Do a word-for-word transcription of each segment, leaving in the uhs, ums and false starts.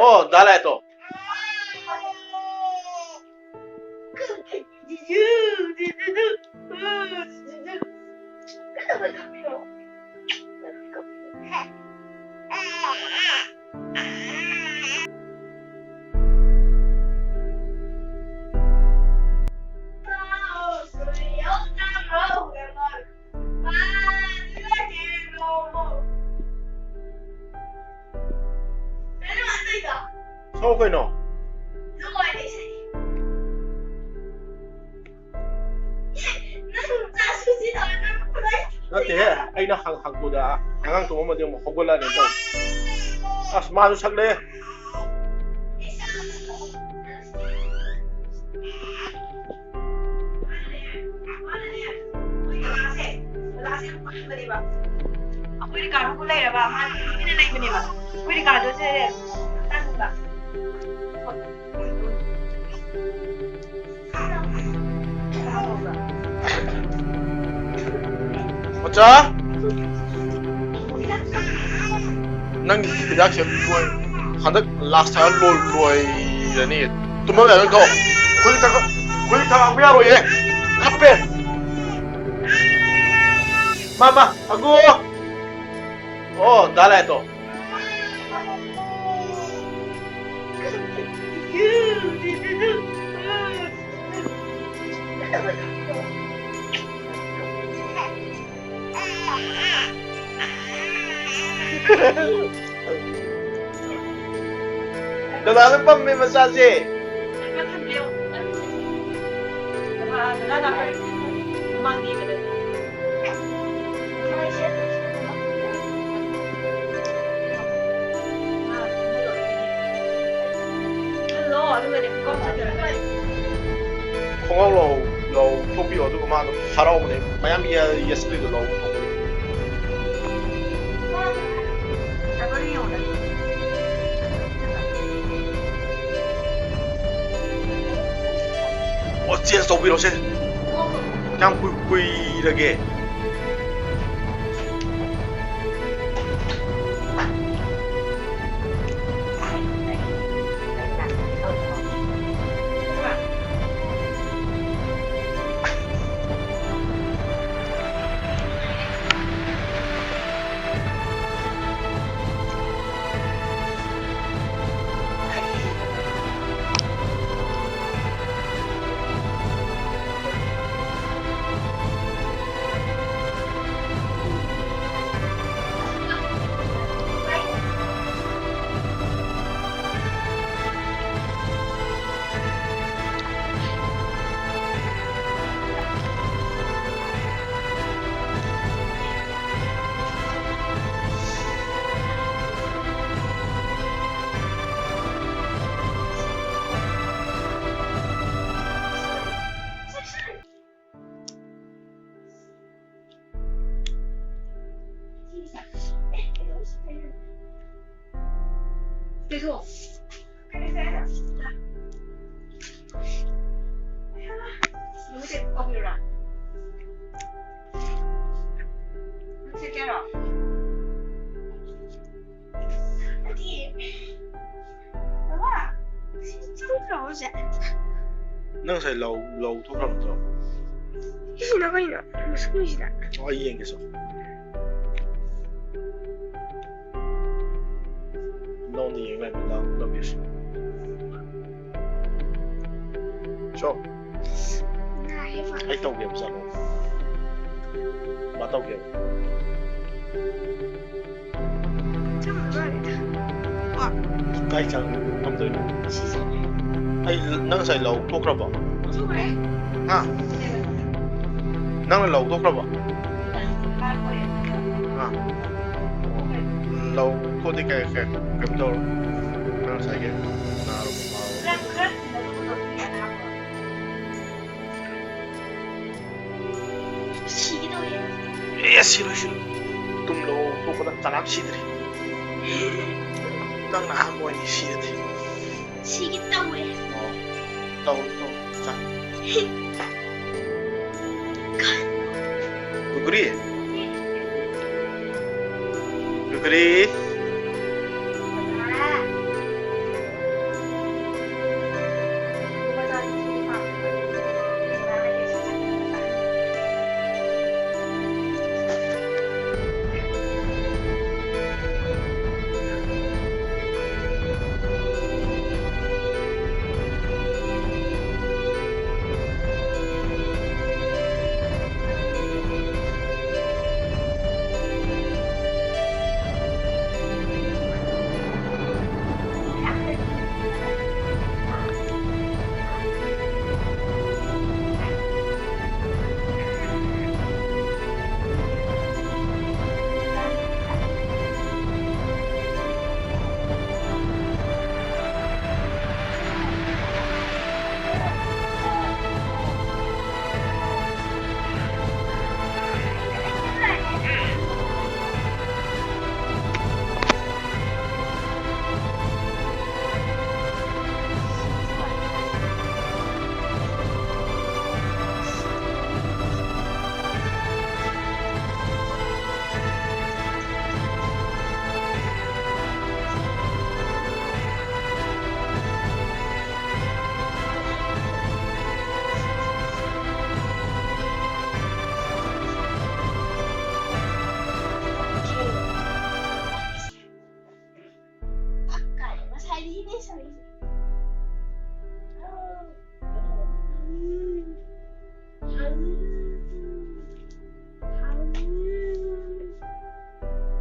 ꯑꯣ, ꯗꯥ ꯂꯥꯏꯇꯣ꯫ ꯁꯧ ꯀꯩꯅꯣ? ꯅꯠꯇꯦꯍꯦ, ꯑꯩꯅ ꯍꯪ-, ꯍꯪꯕꯗ ꯑꯉꯥꯡ ꯇꯨꯝꯃꯝꯃꯗꯤ ꯑꯃꯨꯛ ꯍꯧꯒꯠꯂꯛꯑꯅꯤ ꯇꯧ꯫ ꯑꯁ, ꯃꯥꯁꯨ ꯁꯛꯂꯛꯑꯦ꯫ ꯑꯩꯈꯣꯏ ꯔꯤꯀꯥꯔꯗꯣ ꯂꯩꯔꯕ? ꯃꯥ ꯇꯨꯃꯤꯟꯅ ꯂꯩꯕꯅꯦꯕ꯫ ꯑꯩꯈꯣꯏ ꯔꯤꯀꯥꯔꯗꯣꯁꯦ ꯇꯟꯕ꯫ ꯃꯆꯥ! ꯅꯪꯒꯤ ꯍꯤꯗꯥꯛꯁꯦ ꯂꯣꯏ-, ꯍꯟꯗꯛ ꯂꯥꯁ ꯊꯥ ꯂꯣꯏ-, ꯂꯣꯏꯔꯅꯤ꯫ ꯇꯨꯝꯕ ꯌꯥꯔꯣꯏ, ꯊꯛꯑꯣ꯫ ꯒꯨꯂꯤ ꯊꯛ-, ꯒꯨꯂꯤ ꯊꯛꯄ ꯌꯥꯔꯣꯏꯌꯦ꯫ ꯀꯞꯄꯦ꯫ ꯃꯥ, ꯃꯥ, ꯑꯒꯨ꯫ ꯑꯣ, ꯗꯥ ꯂꯥꯏꯇꯣ꯫ ꯗꯗꯥꯅ ꯄꯝꯃꯦ ꯃꯆꯥꯁꯦ꯫ ꯈꯣꯡꯒ꯭ꯔꯥꯎ ꯂꯧ-, ꯂꯧꯊꯣꯛꯄꯤꯌꯣ, ꯑꯗꯨꯒ ꯃꯥ ꯑꯗꯨꯝ ꯍꯔꯥꯎꯕꯅꯦ꯫ ꯃꯌꯥꯝ ꯌꯦ-, ꯌꯦꯠꯁꯤꯜꯂꯤꯗꯣ ꯂꯧꯊꯣꯛꯄꯗꯣ꯫ ꯑꯣ, ꯆꯦꯟꯖ ꯇꯧꯕꯤꯔꯣꯁꯦ꯫ ꯀꯌꯥꯝ ꯀꯨꯏ-, ꯀꯨꯏꯔꯒꯦ? ꯀꯩꯊꯣꯛ꯫ ꯀꯩ ꯍꯥꯏꯅꯣ? ꯅꯪ ꯀꯩ ꯇꯧꯕꯤꯔꯣ? ꯅꯪ ꯁꯦ ꯀꯌꯥꯔꯣ? ꯅꯠꯇꯤꯌꯦ꯫ ꯕꯕꯥ, ꯁꯤ ꯆꯪꯗ꯭ꯔꯣ ꯍꯧꯖꯤꯛ? ꯅꯪ ꯉꯁꯥꯏ ꯂꯧ, ꯂꯧ ꯊꯣꯛꯈ꯭ꯔꯕ ꯅꯠꯇ꯭ꯔꯣ? ꯁꯤꯁꯤꯅ ꯀꯩꯅꯣ? ꯃꯁꯛꯁꯤꯗ꯫ ꯑꯣ, ꯑꯩ ꯌꯦꯡꯒꯦ ꯁꯣ꯫ ꯅꯉꯣꯟꯗ ꯌꯦꯡ ꯂꯩꯔꯝꯃꯤ ꯂꯥꯎ ꯇꯧꯕꯤꯔꯁꯤ꯫ ꯁꯣ꯫ ꯅꯥꯏꯌꯦꯕ꯫ ꯑꯩ ꯇꯧꯒꯦꯕ, ꯆꯠꯂꯣ꯫ ꯃꯥ ꯇꯧꯒꯦꯕ꯫ ꯆꯞ ꯃꯥꯟꯅꯔꯦꯗ꯫ ꯀꯥꯏ ꯆꯪ ꯉꯝꯗꯣꯏꯅꯣ? ꯁꯤ ꯆꯪꯉꯦ꯫ ꯑꯩ, ꯅꯪ ꯉꯁꯥꯏ ꯂꯧ ꯊꯣꯛꯈ꯭ꯔꯕꯣ? ꯊꯣꯛꯈ꯭ꯔꯦ꯫ ꯍꯥ? ꯅꯪꯅ ꯂꯧ ꯊꯣꯛꯈ꯭ꯔꯕꯣ? ꯍꯥ? ꯂꯧ ꯊꯣꯛꯑꯗꯤ ꯀꯩ, ꯀꯩ, ꯀꯩꯝ ꯇꯧꯔꯣꯏ꯫ ꯅꯪ ꯉꯁꯥꯏꯒꯤ ꯅꯥꯔꯨꯕ ꯐꯥꯎꯔꯣꯏ꯫ ꯁꯤꯒꯦ ꯇꯧꯋꯦ꯫ ꯑꯦ, ꯁꯤꯔꯣꯏ, ꯁꯤꯔꯣꯏ꯫ ꯇꯨꯝꯂꯣ, ꯇꯣꯛꯄꯗ ꯀꯅꯥꯝ ꯁꯤꯗ꯭ꯔꯤ꯫ ꯅꯪꯅ ꯑꯍꯥꯟꯕ ꯑꯣꯏꯅꯤ ꯁꯤꯔꯗꯤ꯫ ꯁꯤꯒꯦ ꯇꯧꯋꯦ꯫ ꯑꯣ, ꯇꯧ, ꯇꯧ, ꯆꯥ꯫ ꯀꯨꯀꯨꯔꯤ? ꯀꯨꯀꯨꯔꯤ?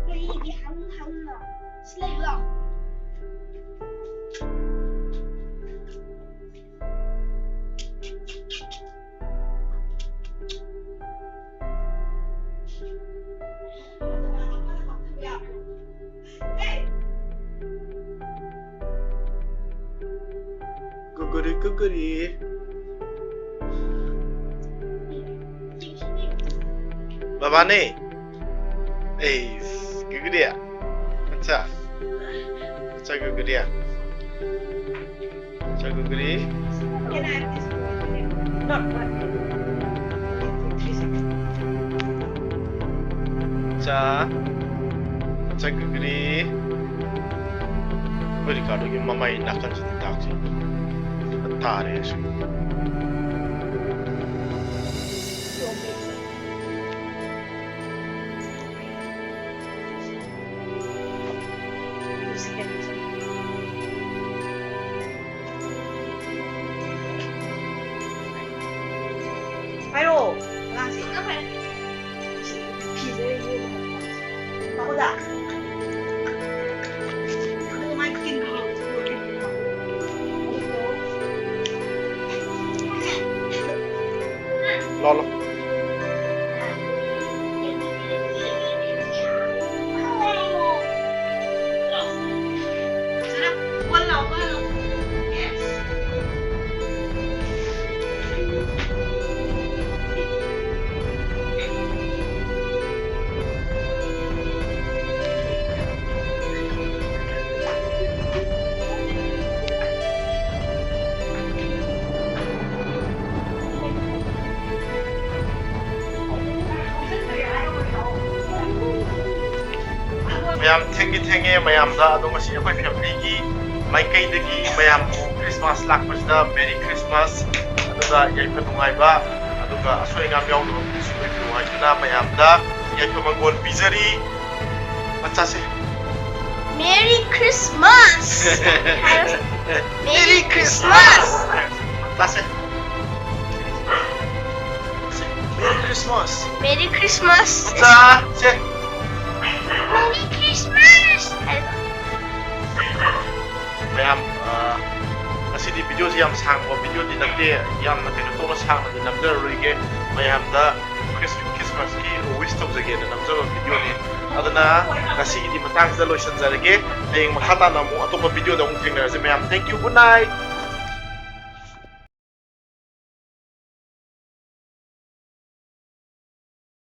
ꯀꯔꯤꯒꯤ ꯍꯪ ꯍꯪꯅ? ꯁꯤ ꯂꯩꯌꯨ ꯂꯥꯎ꯫ Kukuri, kukuri. Babane. Ei, guguriya. Acha. Acha, guguriya. Acha, guguri. Acha. Acha, guguri. ꯑꯩꯈꯣꯏ ꯔꯤꯀꯥꯔꯗꯣꯒꯤ ꯃꯃꯥꯏ ꯅꯥꯀꯟꯁꯤꯗ ꯇꯥꯛꯁꯦ꯫ ꯇꯥꯔꯦ ꯑꯩꯁꯨ꯫ ꯍꯥꯏꯔꯛꯑꯣ, ꯑꯉꯥꯡꯁꯦ꯫ ꯐꯤꯁꯦ ꯌꯦꯡꯉꯣ꯫ ꯄꯥꯎꯗ꯫ ꯑꯗꯨ ꯃꯥꯏ ꯀꯤꯟ ꯂꯥꯎ, ꯂꯥꯎ꯫ ꯃꯌꯥꯝ ꯊꯦꯡꯗꯤ ꯊꯦꯡꯉꯦ ꯃꯌꯥꯝꯗ, ꯑꯗꯣ ꯉꯁꯤ ꯑꯩꯈꯣꯏ family ꯒꯤ ꯃꯥꯏꯀꯩꯗꯒꯤ ꯃꯌꯥꯝꯕꯨ Christmas ꯂꯥꯛꯄꯁꯤꯗ Merry Christmas, ꯑꯗꯨꯒ ꯌꯥꯏꯐ ꯅꯨꯡꯉꯥꯏꯕ, ꯑꯗꯨꯒ ꯑꯁꯣꯏ ꯑꯉꯥꯝ ꯌꯥꯎꯗꯕ ꯄꯨꯟꯁꯤ ꯑꯣꯏꯕꯤꯌꯨ ꯍꯥꯏꯗꯨꯅ ꯃꯌꯥꯝꯗ ꯌꯥꯏꯐ ꯃꯪꯒꯣꯜ ꯄꯤꯖꯔꯤ꯫ ꯃꯆꯥꯁꯦ꯫ Merry Christmas! ꯍꯥꯏꯔꯣ꯫ Merry Christmas! ꯂꯥꯁꯦ꯫ Merry Christmas! Merry Christmas! ꯆꯥ! ꯁꯦ! Merry Christmas! ꯍꯥꯏꯔꯣ꯫ ꯃꯌꯥꯝ ꯑ, ꯉꯁꯤꯗꯤ ꯚꯤꯗꯤꯑꯣꯁꯤ ꯌꯥꯝ ꯁꯥꯡꯕ ꯚꯤꯗꯤꯑꯣꯗꯤ ꯅꯠꯇꯦ, ꯌꯥꯝꯅ ꯀꯩꯅꯣ ꯇꯧꯅ ꯁꯥꯡꯅꯗꯤ ꯅꯝꯖꯔꯔꯣꯏꯒꯦ꯫ ꯃꯌꯥꯝꯗ ꯈ꯭ꯔꯤꯁꯃꯥꯁꯀꯤ ꯋꯤꯁ ꯇꯧꯖꯒꯦꯅ ꯅꯝꯖꯕ ꯚꯤꯗꯤꯑꯣꯅꯤ꯫ ꯑꯗꯨꯅ ꯉꯁꯤꯒꯤꯗꯤ ꯃꯇꯥꯡꯁꯤꯗ ꯂꯣꯏꯁꯤꯟꯖꯔꯒꯦ꯫ ꯍꯌꯦꯡ ꯃꯈꯥ ꯇꯥꯅ ꯑꯃꯨꯛ ꯑꯇꯣꯞꯄ ꯚꯤꯗꯤꯑꯣꯗ ꯑꯃꯨꯛ ꯊꯦꯡꯅꯔꯁꯦ ꯃꯌꯥꯝ꯫ Thank you, good night!